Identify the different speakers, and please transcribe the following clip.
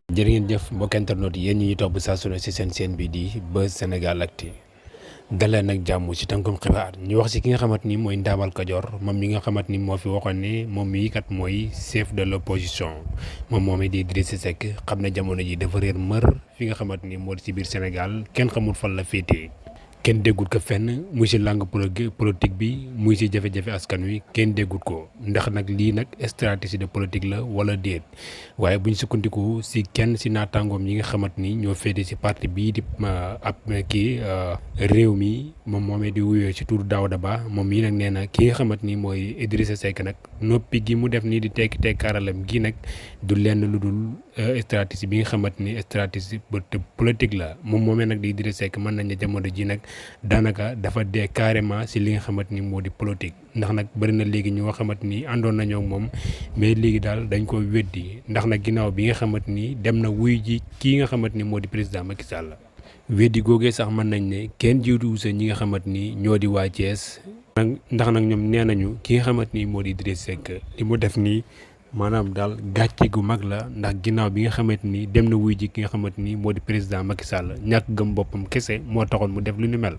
Speaker 1: jërë ngeen jëf mbokk internet yi yéen ñi ñuy topp saa su ne si seen chaîne bi di Buzz Sénégal Actu dalee nag jàmm ci tënkum xibaar ñu wax si ki nga xamante ni mooy Ndamal Kajoor moom mi nga xamante ni moo fi waxoon ne moom mii kat mooy chef de l' opposition moom moomii di Idrissa Seck xam ne jamono ji dafa réer mër fi nga xamante ni moo di ci biir Sénégal kenn xamul fan la féetee. kenn déggut ko fenn muy si langue politique bi muy si jafe-jafe askan wi kenn déggut ko ndax nag lii nag stratégie de politique la wala déet waaye buñ sukkandiku si kenn si naataangoom yi nga xamante ni ñoo féete si parti bii di ab kii réew mi moom moomee di wuyoo si tur Daouda Ba moom mii nag nee na ki nga xamante ni mooy Idrissa Seck nag noppi gi mu def nii di tekki tekkaaralam gi nag du lenn lu dul stratégie bi nga xamante ni stratégie politique la moom moomee nag di Idrissa Seck mën nañ ne jamono ji nag daanaka dafa dee carrément si li nga xamante ni moo di politique ndax nag bëri na léegi ñoo xamante ni àndoon nañoo ak moom mais léegi daal dañ ko weddi ndax nag ginnaaw bi nga xamante ni dem na wuy ji kii nga xamante ni moo di président Macky Sall weddi googee sax mën nañ ne kenn jiitu sa ñi nga xamante ni ñoo di waa Thiès ndax nag ñoom nee nañu ki nga xamante ni moo di Idrissa Seck li mu def nii maanaam daal gàcce gu mag la ndax ginnaaw bi nga xamante ni dem na wuy ji ki nga xamante ni moo di président Macky Sall ñàkk gëm boppam kese moo taxoon mu def lu ni mel.